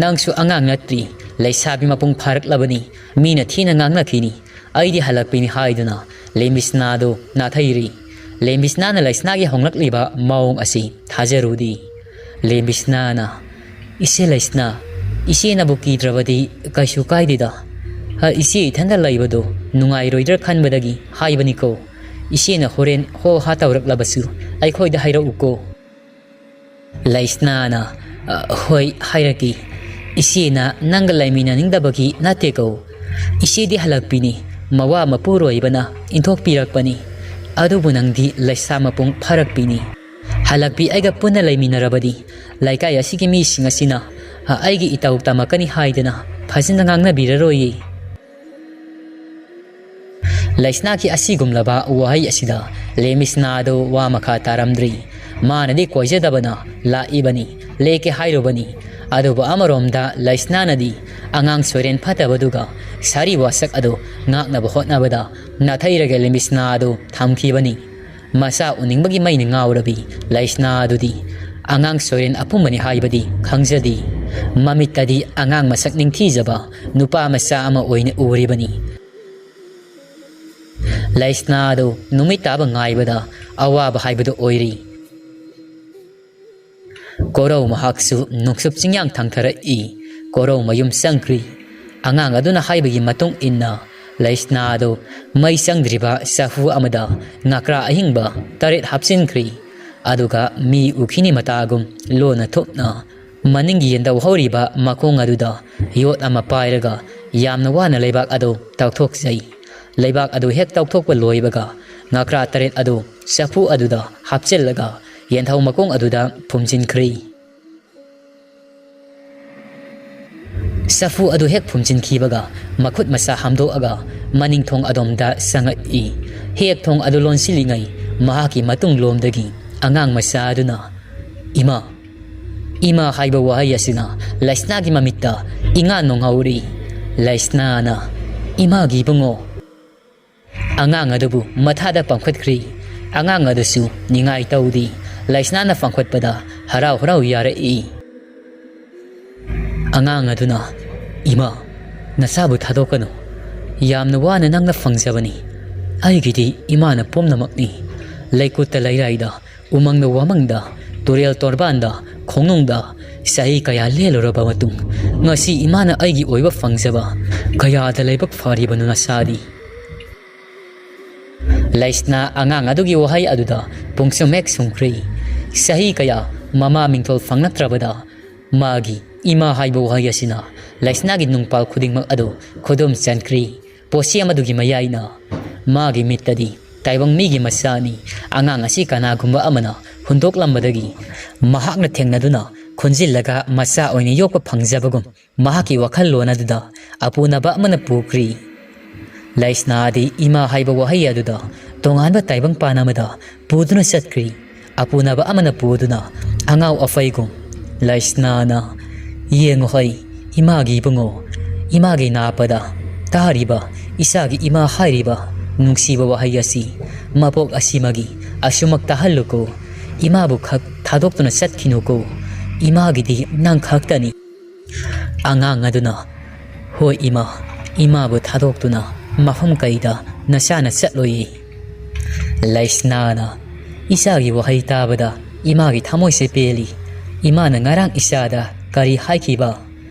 "ꯅꯪꯁꯨ ꯑꯉꯥꯡ ꯅꯠꯇ꯭ꯔꯤ, ꯂꯩꯁꯥꯕꯤ ꯃꯄꯨꯡ ꯐꯥꯔꯛꯂꯕꯅꯤ, ꯃꯤꯅ ꯊꯤꯅ ꯉꯥꯡꯅꯈꯤꯅꯤ, ꯑꯩꯗꯤ ꯍꯜꯂꯛꯄꯤꯅꯤ" ꯍꯥꯏꯗꯨꯅ ꯂꯦꯝꯕꯤꯁꯅꯥꯗꯨ ꯅꯥꯊꯩꯔꯤ꯫ ꯂꯦꯝꯕꯤꯁꯅꯥꯅ ꯂꯩꯁꯅꯥꯒꯤ ꯍꯣꯡꯂꯛꯂꯤꯕ ꯃꯑꯣꯡ ꯑꯁꯤ ꯊꯥꯖꯔꯨꯗꯦ꯫ ꯂꯦꯝꯕꯤꯁꯅꯥꯅ, "ꯏꯆꯦ ꯂꯩꯁꯅꯥ, ꯏꯆꯦꯅꯕꯨ ꯀꯤꯗ꯭ꯔꯕꯗꯤ ꯀꯩꯁꯨ ꯀꯥꯏꯗꯦꯗ꯫ ꯍ, ꯏꯆꯦ ꯏꯊꯟꯇ ꯂꯩꯕꯗꯣ ꯅꯨꯡꯉꯥꯏꯔꯣꯏꯗ꯭ꯔꯥ ꯈꯟꯕꯗꯒꯤ ꯍꯥꯏꯕꯅꯤꯀꯣ꯫ ꯏꯆꯦꯅ ꯍꯣꯔꯦꯟ ꯍꯣ ꯍꯥ ꯇꯧꯔꯛꯂꯕꯁꯨ ꯑꯩꯈꯣꯏꯗ ꯍꯥꯏꯔꯛꯎꯀꯣ꯫" ꯂꯩꯁꯅꯥꯅ, "ꯑ, ꯍꯣꯏ, ꯍꯥꯏꯔꯛꯀꯦ꯫ ꯏꯆꯦꯅ ꯅꯪꯒ ꯂꯩꯃꯤꯟꯅꯅꯤꯡꯗꯕꯒꯤ ꯅꯠꯇꯦꯀꯣ꯫ ꯏꯆꯦꯗꯤ ꯍꯜꯂꯛꯄꯤꯅꯤ, ꯃꯋꯥ ꯃꯄꯨꯔꯣꯏꯕꯅ ꯏꯟꯊꯣꯛꯄꯤꯔꯛꯄꯅꯤ꯫ ꯑꯗꯨꯕꯨ ꯅꯪꯗꯤ ꯂꯩꯁꯥ ꯃꯄꯨꯡ ꯐꯥꯔꯛꯄꯤꯅꯤ꯫ ꯍꯜꯂꯛꯄꯤ ꯑꯩꯒ ꯄꯨꯟꯅ ꯂꯩꯃꯤꯟꯅꯔꯕꯗꯤ ꯂꯩꯀꯥꯏ ꯑꯁꯤꯒꯤ ꯃꯤꯁꯤꯡ ꯑꯁꯤꯅ ꯑ-, ꯑꯩꯒꯤ ꯏꯇꯧ ꯇꯝꯃꯛꯀꯅꯤ ꯍꯥꯏꯗꯅ ꯐꯖꯅ ꯉꯥꯡꯅꯕꯤꯔꯔꯣꯏꯌꯦ꯫ ꯂꯩꯁꯅꯥꯒꯤ ꯑꯁꯤꯒꯨꯝꯂꯕ ꯋꯥꯍꯩ ꯑꯁꯤꯗ ꯂꯦꯃꯤꯁꯅꯥꯗꯨ ꯋꯥ ꯃꯈꯥ ꯇꯥꯔꯝꯗ꯭ꯔꯤ꯫ ꯃꯥꯅꯗꯤ ꯀꯣꯏꯖꯗꯕꯅ ꯂꯥꯛꯏꯕꯅꯤ, ꯂꯦꯛꯀꯦ ꯍꯥꯏꯔꯨꯕꯅꯤ꯫ ꯑꯗꯨꯕꯨ ꯑꯃꯔꯣꯝꯗ ꯂꯩꯁꯅꯥꯅꯗꯤ ꯑꯉꯥꯡ ꯁꯣꯏꯔꯦꯟ ꯐꯠꯇꯕꯗꯨꯒ ꯁꯥꯔꯤ ꯋꯥꯁꯛ ꯑꯗꯨ ꯉꯥꯛꯅꯕ ꯍꯣꯠꯅꯕꯗ ꯅꯥꯊꯩꯔꯒ ꯂꯦꯃꯤꯁꯅꯥ ꯑꯗꯨ ꯊꯝꯈꯤꯕꯅꯤ꯫ ꯃꯆꯥ ꯎꯅꯤꯡꯕꯒꯤ ꯃꯩꯅ ꯉꯥꯎꯔꯕꯤ ꯂꯩꯁꯅꯥ ꯑꯗꯨꯗꯤ ꯑꯉꯥꯡ ꯁꯣꯏꯔꯦꯟ ꯑꯄꯨꯝꯕꯅꯤ ꯍꯥꯏꯕꯗꯤ ꯈꯪꯖꯗꯦ꯫ ꯃꯃꯤꯠꯇꯗꯤ ꯑꯉꯥꯡ ꯃꯁꯛ ꯅꯤꯡꯊꯤꯖꯕ ꯅꯨꯄꯥ ꯃꯆꯥ ꯑꯃ ꯑꯣꯏꯅ ꯎꯔꯤꯕꯅꯤ꯫ ꯂꯩꯁꯅꯥ ꯑꯗꯨ ꯅꯨꯃꯤꯠ ꯇꯥꯕ ꯉꯥꯏꯕꯗ ꯑꯋꯥꯕ ꯍꯥꯏꯕꯗꯨ ꯑꯣꯏꯔꯤ꯫ ꯀꯣꯔꯧ ꯃꯍꯥꯛꯁꯨ ꯅꯣꯡꯆꯨꯞ ꯆꯤꯡꯌꯥꯡ ꯊꯥꯡꯊꯔꯛꯏ꯫ ꯀꯣꯔꯧ ꯃꯌꯨꯝ ꯆꯪꯈ꯭ꯔꯤ꯫ ꯑꯉꯥꯡ ꯑꯗꯨꯅ ꯍꯥꯏꯕꯒꯤ ꯃꯇꯨꯡ ꯏꯟꯅ ꯂꯩꯁꯅꯥ ꯑꯗꯨ ꯃꯩ ꯆꯪꯗ꯭ꯔꯤꯕ ꯆꯐꯨ ꯑꯃꯗ ꯉꯀ꯭ꯔꯥ ꯑꯍꯤꯡꯕ ꯇꯔꯦꯠ ꯍꯥꯞꯆꯤꯟꯈ꯭ꯔꯤ꯫ ꯑꯗꯨꯒ ꯃꯤ ꯎꯈꯤꯅꯤ ꯃꯇꯥꯒꯨꯝ ꯂꯣꯟꯅ ꯊꯨꯞꯅ ꯃꯅꯤꯡꯒꯤ ꯌꯦꯟꯗꯧ ꯍꯧꯔꯤꯕ ꯃꯈꯣꯡ ꯑꯗꯨꯗ ꯌꯣꯠ ꯑꯃ ꯄꯥꯏꯔꯒ ꯌꯥꯝꯅ ꯋꯥꯅ ꯂꯩꯕꯥꯛ ꯑꯗꯨ ꯇꯧꯊꯣꯛꯆꯩ꯫ ꯂꯩꯕꯥꯛ ꯑꯗꯨ ꯍꯦꯛ ꯇꯧꯊꯣꯛꯄ ꯂꯣꯏꯕꯒ ꯉꯀ꯭ꯔꯥ ꯇꯔꯦꯠ ꯑꯗꯨ ꯆꯐꯨ ꯑꯗꯨꯗ ꯍꯥꯞꯆꯤꯜꯂꯒ ꯌꯦꯟꯊꯧ ꯃꯈꯣꯡ ꯑꯗꯨꯗ ꯐꯨꯝꯖꯤꯟꯈ꯭ꯔꯤ꯫ ꯆꯐꯨ ꯑꯗꯨ ꯍꯦꯛ ꯐꯨꯝꯖꯤꯟꯈꯤꯕꯒ ꯃꯈꯨꯠ ꯃꯁꯥ ꯍꯥꯝꯗꯣꯛꯑꯒ ꯃꯅꯤꯡ ꯊꯣꯡ ꯑꯗꯣꯝꯗ ꯆꯪꯉꯛꯏ꯫ ꯍꯦꯛ ꯊꯣꯡ ꯑꯗꯨ ꯂꯣꯟꯁꯤꯜꯂꯤꯉꯩ ꯃꯍꯥꯛꯀꯤ ꯃꯇꯨꯡ ꯂꯣꯝꯗꯒꯤ ꯑꯉꯥꯡ ꯃꯆꯥ ꯑꯗꯨꯅ "ꯏꯃꯥ, ꯏꯃꯥ" ꯍꯥꯏꯕ ꯋꯥꯍꯩ ꯑꯁꯤꯅ ꯂꯩꯁꯅꯥꯒꯤ ꯃꯃꯤꯠꯇ ꯏꯉꯥ ꯅꯣꯡꯍꯧꯔꯤ꯫ ꯂꯩꯁꯅꯥꯅ "ꯏꯃꯥꯒꯤ ꯏꯕꯨꯡꯉꯣ" ꯑꯉꯥꯡ ꯑꯗꯨꯕꯨ ꯃꯊꯥꯗ ꯄꯥꯡꯈꯠꯈ꯭ꯔꯤ꯫ ꯑꯉꯥꯡ ꯑꯗꯨꯁꯨ ꯅꯤꯡꯉꯥꯏ ꯇꯧꯗꯦ꯫ ꯂꯩꯁꯅꯥꯅ ꯄꯥꯡꯈꯠꯄꯗ ꯍꯔꯥꯎ ꯍꯔꯥꯎ ꯌꯥꯔꯛꯏ꯫ ꯑꯉꯥꯡ ꯑꯗꯨꯅ, "ꯏꯃꯥ, ꯅꯆꯥꯕꯨ ꯊꯥꯗꯣꯛꯀꯅꯨ꯫ ꯌꯥꯝꯅ ꯋꯥꯅ ꯅꯪꯅ ꯐꯪꯖꯕꯅꯤ꯫ ꯑꯩꯒꯤꯗꯤ ꯏꯃꯥꯅ ꯄꯨꯝꯅꯃꯛꯅꯤ꯫ ꯂꯩꯀꯨꯠꯇ ꯂꯩꯔꯥꯏꯗ, ꯎꯃꯪꯗ ꯋꯥꯃꯪꯗ, ꯇꯨꯔꯦꯜ ꯇꯣꯔꯕꯥꯟꯗ, ꯈꯣꯡꯅꯨꯡꯗ ꯆꯍꯤ ꯀꯌꯥ ꯂꯦꯜꯂꯨꯔꯕ ꯃꯇꯨꯡ, ꯉꯁꯤ ꯏꯃꯥꯅ ꯑꯩꯒꯤ ꯑꯣꯏꯕ ꯐꯪꯖꯕ ꯀꯌꯥꯗ ꯂꯥꯏꯕꯛ ꯐꯔꯤꯕꯅꯣ ꯅꯆꯥꯗꯤ?" ꯂꯩꯁꯅꯥ ꯑꯉꯥꯡ ꯑꯗꯨꯒꯤ ꯋꯥꯍꯩ ꯑꯗꯨꯗ ꯄꯨꯡꯁꯨꯝ ꯍꯦꯛ ꯁꯨꯝꯈ꯭ꯔꯤ꯫ ꯆꯍꯤ ꯀꯌꯥ ꯃꯃꯥ ꯃꯤꯡꯊꯣꯜ ꯐꯪꯂꯛꯇ꯭ꯔꯕꯗ ꯃꯥꯒꯤ "ꯏꯃꯥ" ꯍꯥꯏꯕ ꯋꯥꯍꯩ ꯑꯁꯤꯅ ꯂꯩꯁꯅꯥꯒꯤ ꯅꯨꯡꯄꯥꯜ ꯈꯨꯗꯤꯡꯃꯛ ꯑꯗꯨ ꯈꯨꯗꯨꯝ ꯆꯟꯈ꯭ꯔꯤ꯫ ꯄꯣꯠꯁꯦꯝ ꯑꯗꯨꯒꯤ ꯃꯌꯥꯏꯅ ꯃꯥꯒꯤ ꯃꯤꯠꯇꯗꯤ ꯇꯥꯏꯕꯪ ꯃꯤꯒꯤ ꯃꯆꯥꯅꯤ꯫ ꯑꯉꯥꯡ ꯑꯁꯤ ꯀꯅꯥꯒꯨꯝꯕ ꯑꯃꯅ ꯍꯨꯟꯗꯣꯛꯂꯝꯕꯗꯒꯤ ꯃꯍꯥꯛꯅ ꯊꯦꯡꯅꯗꯨꯅ ꯈꯣꯟꯖꯤꯜꯂꯒ ꯃꯆꯥ ꯑꯣꯏꯅ ꯌꯣꯛꯄ ꯐꯪꯖꯕꯒꯨꯝ ꯃꯍꯥꯛꯀꯤ ꯋꯥꯈꯜꯂꯣꯟ ꯑꯗꯨꯗ ꯑꯄꯨꯅꯕ ꯑꯃꯅ ꯄꯨꯈ꯭ꯔꯤ꯫ ꯂꯩꯁꯅꯥꯗꯤ ꯏꯃꯥ ꯍꯥꯏꯕ ꯋꯥꯍꯩ ꯑꯗꯨꯗ ꯇꯣꯉꯥꯟꯕ ꯇꯥꯏꯕꯪꯄꯥꯟ ꯑꯃꯗ ꯄꯨꯗꯨꯅ ꯆꯠꯈ꯭ꯔꯤ꯫ ꯑꯄꯨꯅꯕ ꯑꯃꯅ ꯄꯨꯗꯨꯅ ꯑꯉꯥꯎ ꯑꯐꯩꯒꯨꯝ ꯂꯩꯁꯅꯥꯅ, "ꯌꯦꯡꯉꯨ ꯍꯩ, ꯏꯃꯥꯒꯤ ꯏꯕꯨꯡꯉꯣ, ꯏꯃꯥꯒꯤ ꯅꯥꯄꯗ ꯇꯥꯔꯤꯕ ꯏꯆꯥꯒꯤ ꯏꯃꯥ ꯍꯥꯏꯔꯤꯕ ꯅꯨꯡꯁꯤꯕ ꯋꯥꯍꯩ ꯑꯁꯤ ꯃꯄꯣꯛ ꯑꯁꯤꯃꯒꯤ ꯑꯁꯨꯃꯛ ꯇꯥꯍꯜꯂꯨꯀꯣ꯫ ꯏꯃꯥꯕꯨ ꯈꯛ ꯊꯥꯗꯣꯛꯇꯨꯅ ꯆꯠꯈꯤꯅꯨꯀꯣ꯫ ꯏꯃꯥꯒꯤꯗꯤ ꯅꯪ ꯈꯛꯇꯅꯤ꯫" ꯑꯉꯥꯡ ꯑꯗꯨꯅ, "ꯍꯣꯏ ꯏꯃꯥ, ꯏꯃꯥꯕꯨ ꯊꯥꯗꯣꯛꯇꯨꯅ ꯃꯐꯝ ꯀꯩꯗ ꯅꯆꯥꯅ ꯆꯠꯂꯣꯏꯌꯦ꯫" ꯂꯩꯁꯅꯥꯅ, "ꯏꯆꯥꯒꯤ ꯋꯥꯍꯩ ꯇꯥꯕꯗ ꯏꯃꯥꯒꯤ ꯊꯃꯣꯏꯁꯦ ꯄꯦꯜꯂꯤ꯫ ꯏꯃꯥꯅ ꯉꯔꯥꯡ ꯏꯆꯥꯗ ꯀꯔꯤ ꯍꯥꯏꯈꯤꯕ?"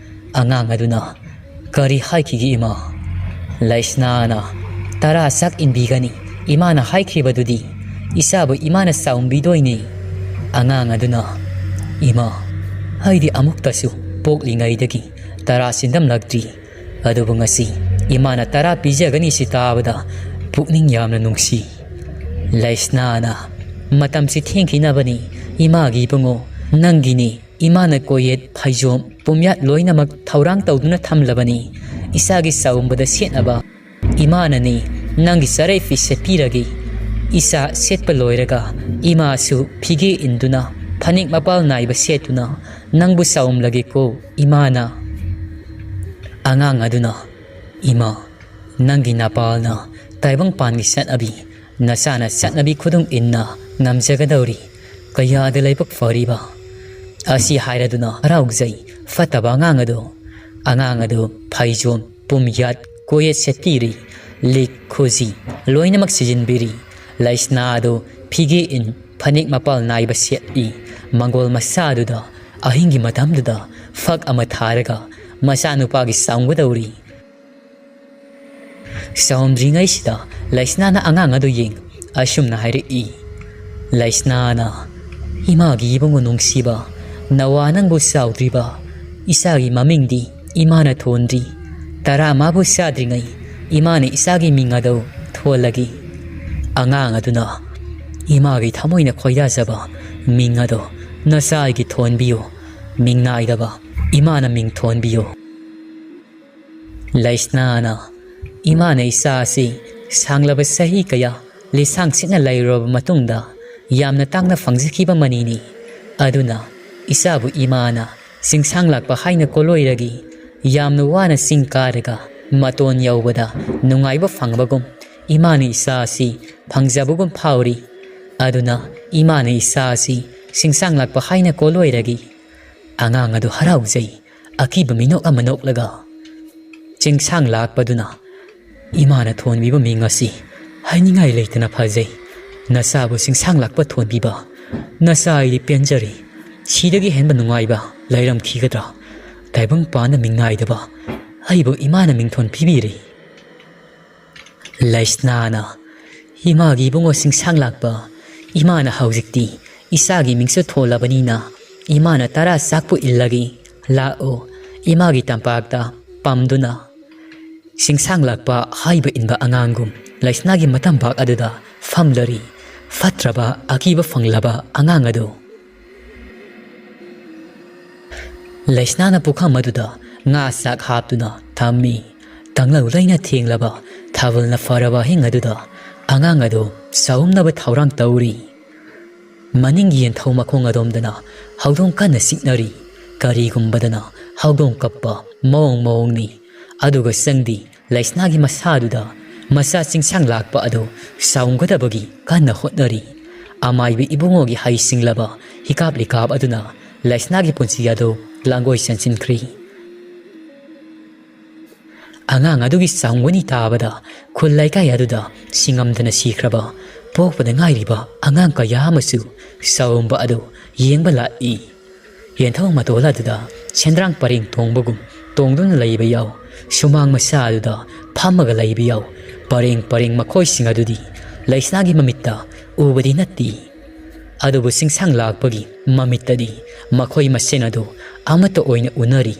ꯑꯉꯥꯡ ꯑꯗꯨꯅ, "ꯀꯔꯤ ꯍꯥꯏꯈꯤꯒꯦ ꯏꯃꯥ?" ꯂꯩꯁꯅꯥꯅ, "ꯇꯔꯥ ꯆꯥꯛ ꯏꯟꯕꯤꯒꯅꯤ, ꯏꯃꯥꯅ ꯍꯥꯏꯈꯤꯕꯗꯨꯗꯤ꯫ ꯏꯆꯥꯕꯨ ꯏꯃꯥꯅ ꯆꯥꯎꯝꯕꯤꯗꯣꯏꯅꯤ꯫" ꯑꯉꯥꯡ ꯑꯗꯨꯅ, "ꯏꯃꯥ, ꯑꯩꯗꯤ ꯑꯃꯨꯛꯇꯁꯨ ꯄꯣꯛꯂꯤꯉꯩꯗꯒꯤ ꯇꯔꯥ ꯆꯤꯟꯗꯝꯂꯛꯇ꯭ꯔꯤ꯫ ꯑꯗꯨꯕꯨ ꯉꯁꯤ ꯏꯃꯥꯅ ꯇꯔꯥ ꯄꯤꯖꯒꯅꯤ ꯁꯤ ꯇꯥꯕꯗ ꯄꯨꯛꯅꯤꯡ ꯌꯥꯝꯅ ꯅꯨꯡꯁꯤ꯫" ꯂꯩꯁꯅꯥꯅ, "ꯃꯇꯝꯁꯤ ꯊꯦꯡꯈꯤꯅꯕꯅꯤ, ꯏꯃꯥꯒꯤ ꯏꯕꯨꯡꯉꯣ, ꯅꯪꯒꯤꯅꯤ꯫ ꯏꯃꯥꯅ ꯀꯣꯌꯦꯠ, ꯐꯩꯖꯣꯝ, ꯄꯨꯝꯌꯥꯠ ꯂꯣꯏꯅꯃꯛ ꯊꯧꯔꯥꯡ ꯇꯧꯗꯨꯅ ꯊꯝꯂꯕꯅꯤ꯫ ꯏꯆꯥꯒꯤ ꯆꯥꯎꯝꯕꯗ ꯁꯦꯠꯅꯕ ꯏꯃꯥꯅꯅꯤ ꯅꯪꯒꯤ ꯆꯔꯩ ꯐꯤ ꯁꯦꯠꯄꯤꯔꯒꯦ꯫ ꯏꯆꯥ ꯁꯦꯠꯄ ꯂꯣꯏꯔꯒ ꯏꯃꯥꯁꯨ ꯐꯤꯒꯦ ꯏꯟꯗꯨꯅ ꯐꯅꯦꯛ ꯃꯄꯥꯜ ꯅꯥꯏꯕ ꯁꯦꯠꯇꯨꯅ ꯅꯪꯕꯨ ꯆꯥꯎꯝꯂꯒꯦꯀꯣ ꯏꯃꯥꯅ꯫" ꯑꯉꯥꯡ ꯑꯗꯨꯅ, "ꯏꯃꯥ, ꯅꯪꯒꯤ ꯅꯄꯥꯜꯅ ꯇꯥꯏꯕꯪꯄꯥꯟꯒꯤ ꯆꯠꯅꯕꯤ, ꯅꯆꯥꯅ ꯆꯠꯅꯕꯤ ꯈꯨꯗꯨꯡ ꯏꯟꯅ ꯉꯝꯖꯒꯗꯧꯔꯤ꯫ ꯀꯌꯥꯗ ꯂꯥꯏꯕꯛ ꯐꯔꯤꯕ꯫" ꯑꯁꯤ ꯍꯥꯏꯔꯗꯨꯅ ꯍꯔꯥꯎꯖꯩ ꯐꯠꯇꯕ ꯑꯉꯥꯡ ꯑꯗꯨ꯫ ꯑꯉꯥꯡ ꯑꯗꯨ ꯐꯩꯖꯣꯝ, ꯄꯨꯝꯌꯥꯠ, ꯀꯣꯌꯦꯠ ꯁꯦꯠꯄꯤꯔꯤ꯫ ꯂꯤꯛ, ꯈꯨꯖꯤ ꯂꯣꯏꯅꯃꯛ ꯁꯤꯖꯤꯟꯕꯤꯔꯤ꯫ ꯂꯩꯁꯅꯥ ꯑꯗꯨ ꯐꯤꯒꯦ ꯏꯟ, ꯐꯅꯦꯛ ꯃꯄꯥꯜ ꯅꯥꯏꯕ ꯁꯦꯠꯂꯤ꯫ ꯃꯪꯒꯣꯜ ꯃꯆꯥ ꯑꯗꯨꯗ ꯑꯍꯤꯡꯒꯤ ꯃꯇꯝꯗꯨꯗ ꯐꯛ ꯑꯃ ꯊꯥꯔꯒ ꯃꯆꯥꯅꯨꯄꯥꯒꯤ ꯆꯥꯎꯝꯒꯗꯧꯔꯤ꯫ ꯆꯥꯎꯝꯗ꯭ꯔꯤꯉꯩꯁꯤꯗ ꯂꯩꯁꯅꯥꯅ ꯑꯉꯥꯡ ꯑꯗꯨ ꯌꯦꯡ ꯑꯁꯨꯝꯅ ꯍꯥꯏꯔꯛꯏ, ꯂꯩꯁꯅꯥꯅ, "ꯏꯃꯥꯒꯤ ꯏꯕꯨꯡꯉꯣ ꯅꯨꯡꯁꯤꯕ, ꯅꯋꯥ ꯅꯪꯕꯨ ꯆꯥꯎꯗ꯭ꯔꯤꯕ ꯏꯆꯥꯒꯤ ꯃꯃꯤꯡꯗꯤ ꯏꯃꯥꯅ ꯊꯣꯟꯗ꯭ꯔꯤ꯫ ꯇꯔꯥ ꯃꯥꯕꯨ ꯆꯥꯗ꯭ꯔꯤꯉꯩ ꯏꯃꯥꯅ ꯏꯆꯥꯒꯤ ꯃꯤꯡ ꯑꯗꯨ ꯊꯣꯜꯂꯒꯦ꯫" ꯑꯉꯥꯡ ꯑꯗꯨꯅ ꯏꯃꯥꯒꯤ ꯊꯃꯣꯏꯅ ꯈꯣꯏꯗꯥꯖꯕ ꯃꯤꯡ ꯑꯗꯣ ꯅꯆꯥ ꯑꯩꯒꯤ ꯊꯣꯟꯕꯤꯌꯨ, ꯃꯤꯡ ꯅꯥꯏꯗꯕ ꯏꯃꯥꯅ ꯃꯤꯡ ꯊꯣꯟꯕꯤꯌꯨ꯫ ꯂꯩꯁꯅꯥꯅ, ꯏꯃꯥꯅ ꯏꯆꯥ ꯑꯁꯤ ꯁꯥꯡꯂꯕ ꯆꯍꯤ ꯀꯌꯥ ꯂꯤꯁꯥꯡ ꯁꯤꯠꯅ ꯂꯩꯔꯨꯔꯕ ꯃꯇꯨꯡꯗ ꯌꯥꯝꯅ ꯇꯥꯡꯅ ꯐꯪꯖꯈꯤꯕ ꯃꯅꯤꯅꯤ꯫ ꯑꯗꯨꯅ ꯏꯆꯥꯕꯨ ꯏꯃꯥꯅ ꯆꯤꯡꯁꯥꯡ ꯂꯥꯛꯄ ꯍꯥꯏꯅ ꯀꯣꯂꯣꯏꯔꯒꯤ ꯌꯥꯝꯅ ꯋꯥꯅ ꯆꯤꯡ ꯀꯥꯔꯒ ꯃꯇꯣꯟ ꯌꯧꯕꯗ ꯅꯨꯡꯉꯥꯏꯕ ꯐꯪꯕꯒꯨꯝ ꯏꯃꯥꯅ ꯏꯆꯥ ꯑꯁꯤ ꯐꯪꯖꯕꯒꯨꯝ ꯐꯥꯎꯔꯤ꯫ ꯑꯗꯨꯅ ꯏꯃꯥꯅ ꯏꯆꯥ ꯑꯁꯤ ꯆꯤꯡꯁꯥꯡ ꯂꯥꯛꯄ ꯍꯥꯏꯅ ꯀꯣꯂꯣꯏꯔꯒꯤ꯫ ꯑꯉꯥꯡ ꯑꯗꯨ ꯍꯔꯥꯎꯖꯩ꯫ ꯑꯀꯤꯕ ꯃꯤꯅꯣꯛ ꯑꯃ ꯅꯣꯛꯂꯒ, ꯆꯤꯡꯁꯥꯡ ꯂꯥꯛꯄꯗꯨꯅ ꯏꯃꯥꯅ ꯊꯣꯟꯕꯤꯕ ꯃꯤꯡ ꯑꯁꯤ ꯍꯥꯏꯅꯤꯡꯉꯥꯏ ꯂꯩꯇꯅ ꯐꯖꯩ꯫ ꯅꯆꯥꯕꯨ ꯆꯤꯡꯁꯥꯡ ꯂꯥꯛꯄ ꯊꯣꯟꯕꯤꯕ ꯅꯆꯥ ꯑꯩꯗꯤ ꯄꯦꯟꯖꯔꯦ꯫ ꯁꯤꯗꯒꯤ ꯍꯦꯟꯕ ꯅꯨꯡꯉꯥꯏꯕ ꯂꯩꯔꯝꯈꯤꯒꯗ꯭ꯔꯥ? ꯇꯥꯏꯕꯪ ꯄꯥꯟꯗ ꯃꯤꯡ ꯅꯥꯏꯗꯕ ꯑꯩꯕꯨ ꯏꯃꯥꯅ ꯃꯤꯡꯊꯣꯟ ꯄꯤꯕꯤꯔꯦ꯫ ꯂꯩꯁꯅꯥꯅ, ꯏꯃꯥꯒꯤ ꯏꯕꯨꯡꯉꯣ ꯆꯤꯡꯁꯥꯡ ꯂꯥꯛꯄ, ꯏꯃꯥꯅ ꯍꯧꯖꯤꯛꯇꯤ ꯏꯆꯥꯒꯤ ꯃꯤꯡꯁꯨ ꯊꯣꯜꯂꯕꯅꯤꯅ ꯏꯃꯥꯅ ꯇꯔꯥ ꯆꯥꯛꯄꯨ ꯏꯜꯂꯒꯦ꯫ ꯂꯥꯛꯑꯣ, ꯏꯃꯥꯒꯤ ꯇꯝꯄꯥꯛꯇ ꯄꯝꯗꯨꯅ꯫ ꯆꯤꯡꯁꯥꯡ ꯂꯥꯛꯄ ꯍꯥꯏꯕ ꯏꯟꯕ ꯑꯉꯥꯡꯒꯨꯝ ꯂꯩꯁꯅꯥꯒꯤ ꯃꯇꯝꯄꯥꯛ ꯑꯗꯨꯗ ꯐꯝꯂꯔꯤ꯫ ꯐꯠꯇ꯭ꯔꯕ ꯑꯀꯤꯕ ꯐꯪꯂꯕ ꯑꯉꯥꯡ ꯑꯗꯨ꯫ ꯂꯩꯁꯅꯥꯅ ꯄꯨꯈꯝ ꯑꯗꯨꯗ ꯉꯥ ꯆꯥꯛ ꯍꯥꯞꯇꯨꯅ ꯊꯝꯃꯤ꯫ ꯇꯥꯡꯂꯧ ꯂꯩꯅ ꯊꯦꯡꯂꯕ ꯊꯥꯕꯜꯅ ꯐꯔꯕ ꯑꯍꯤꯡ ꯑꯗꯨꯗ ꯑꯉꯥꯡ ꯑꯗꯨ ꯆꯥꯎꯝꯅꯕ ꯊꯧꯔꯥꯡ ꯇꯧꯔꯤ꯫ ꯃꯅꯤꯡꯒꯤ ꯌꯦꯟꯊꯧ ꯃꯈꯣꯡ ꯑꯗꯣꯝꯗꯅ ꯍꯧꯗꯣꯡ ꯀꯟꯅ ꯆꯤꯛꯅꯔꯤ꯫ ꯀꯔꯤꯒꯨꯝꯕꯗꯅ ꯍꯧꯗꯣꯡ ꯀꯞꯄ ꯃꯑꯣꯡ ꯃꯑꯣꯡꯅꯤ꯫ ꯑꯗꯨꯒ ꯆꯪꯗꯤ ꯂꯩꯁꯅꯥꯒꯤ ꯃꯁꯥꯗꯨꯗ ꯃꯆꯥ ꯆꯤꯡꯁꯥꯡ ꯂꯥꯛꯄ ꯑꯗꯨ ꯆꯥꯎꯝꯒꯗꯕꯒꯤ ꯀꯟꯅ ꯍꯣꯠꯅꯔꯤ꯫ ꯑꯃꯥꯏꯕ ꯏꯕꯨꯡꯉꯣꯒꯤ ꯍꯩ ꯁꯤꯡꯂꯕ ꯍꯤꯀꯥꯞ ꯂꯤꯀꯥꯞ ꯑꯗꯨꯅ ꯂꯩꯁꯅꯥꯒꯤ ꯄꯨꯟꯁꯤ ꯑꯗꯨ ꯂꯥꯡꯒꯣꯏ ꯆꯟꯁꯤꯟꯈ꯭ꯔꯤ꯫ ꯑꯉꯥꯡ ꯑꯗꯨꯒꯤ ꯆꯥꯎꯝꯒꯅꯤ ꯇꯥꯕꯗ ꯈꯨꯜ ꯂꯩꯀꯥꯏ ꯑꯗꯨꯗ ꯁꯤꯡꯉꯝꯗꯅ ꯁꯤꯈ꯭ꯔꯕ ꯄꯣꯛꯄꯗ ꯉꯥꯏꯔꯤꯕ ꯑꯉꯥꯡ ꯀꯌꯥ ꯑꯃꯁꯨ ꯆꯥꯎꯝꯕ ꯑꯗꯨ ꯌꯦꯡꯕ ꯂꯥꯛꯏ꯫ ꯌꯦꯟꯊꯧ ꯃꯇꯣꯜ ꯑꯗꯨꯗ ꯁꯦꯟꯗ꯭ꯔꯥꯡ ꯄꯔꯦꯡ ꯇꯣꯡꯕꯒꯨꯝ ꯇꯣꯡꯗꯨꯅ ꯂꯩꯕ ꯌꯥꯎ, ꯁꯨꯃꯥꯡ ꯃꯆꯥ ꯑꯗꯨꯗ ꯐꯝꯃꯒ ꯂꯩꯕ ꯌꯥꯎ꯫ ꯄꯔꯦꯡ ꯄꯔꯦꯡ ꯃꯈꯣꯏꯁꯤꯡ ꯑꯗꯨꯗꯤ ꯂꯩꯁꯅꯥꯒꯤ ꯃꯃꯤꯠꯇ ꯎꯕꯗꯤ ꯅꯠꯇꯦ꯫ ꯑꯗꯨꯕꯨ ꯆꯤꯡꯁꯥꯡ ꯂꯥꯛꯄꯒꯤ ꯃꯃꯤꯠꯇꯗꯤ ꯃꯈꯣꯏ ꯃꯁꯦꯟ ꯑꯗꯨ ꯑꯃꯠꯇ ꯑꯣꯏꯅ ꯎꯅꯔꯤ꯫